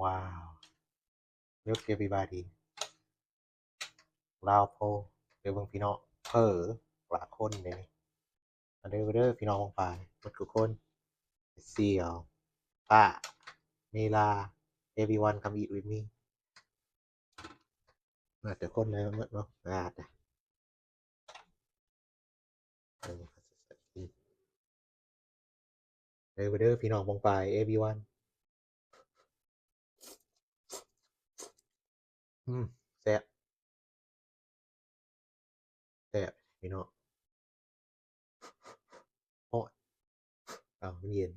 Wow. Look everybody. ລາວໂພ ເດີເບິ່ງພີ່ນ້ອງ ເພີຫຼາຍຄົນເດ້ນີ້. ມາເດີ ມາເດີພີ່ນ້ອງປ້ອງປາຍ ໝົດທຸກຄົນ. ສ່ຽວ ປ້າ ເມລາ everyone come eat with me. ມາແຕ່ຄົນໃດໝົດເນາະ. ເດີ ມາເດີພີ່ນ້ອງປ້ອງປາຍ everyone. ອືມ ແຊບ ແຊບພີ່ນ້ອງ. ໂອ້ຍ ອ້າວ ມັນເຢັນ.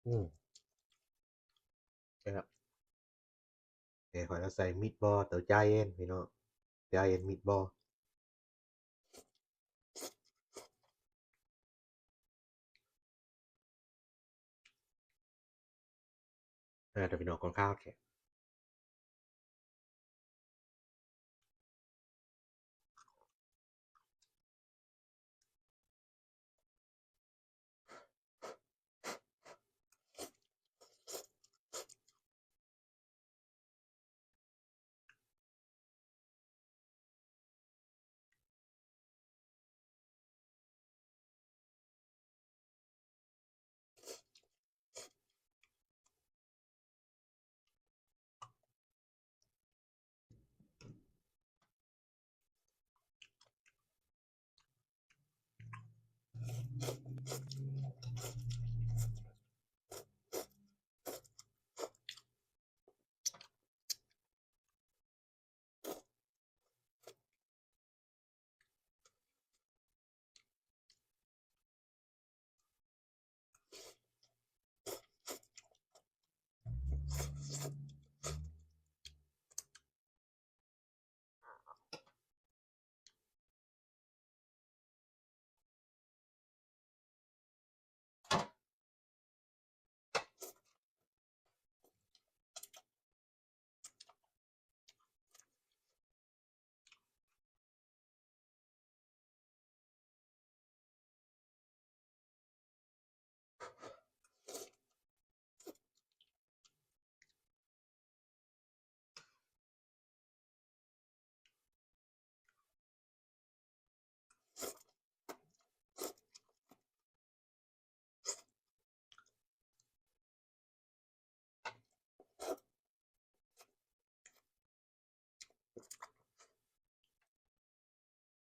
ອືມ ແຊບ. ແຕ່ຂ້ອຍລະໃສ່ meatball ໂຕ giant ພີ່ນ້ອງ giant meatball. ເອີ ເດີພີ່ນ້ອງ ຂ້ອນຂ້າງແຂງ.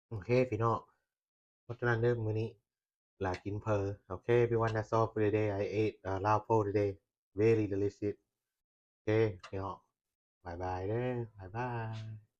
ໂອເຄພີ່ນ້ອງ ເພາະສະນັ້ນເດີ ມື້ນີ້ຫຼາກິນເພີ. ໂອເຄ everyone, that's all for today. I ate, uh, Lao pho today. Very delicious. ໂອເຄພີ່ນ້ອງ ບາຍບາຍເດີ ບາຍບາຍ.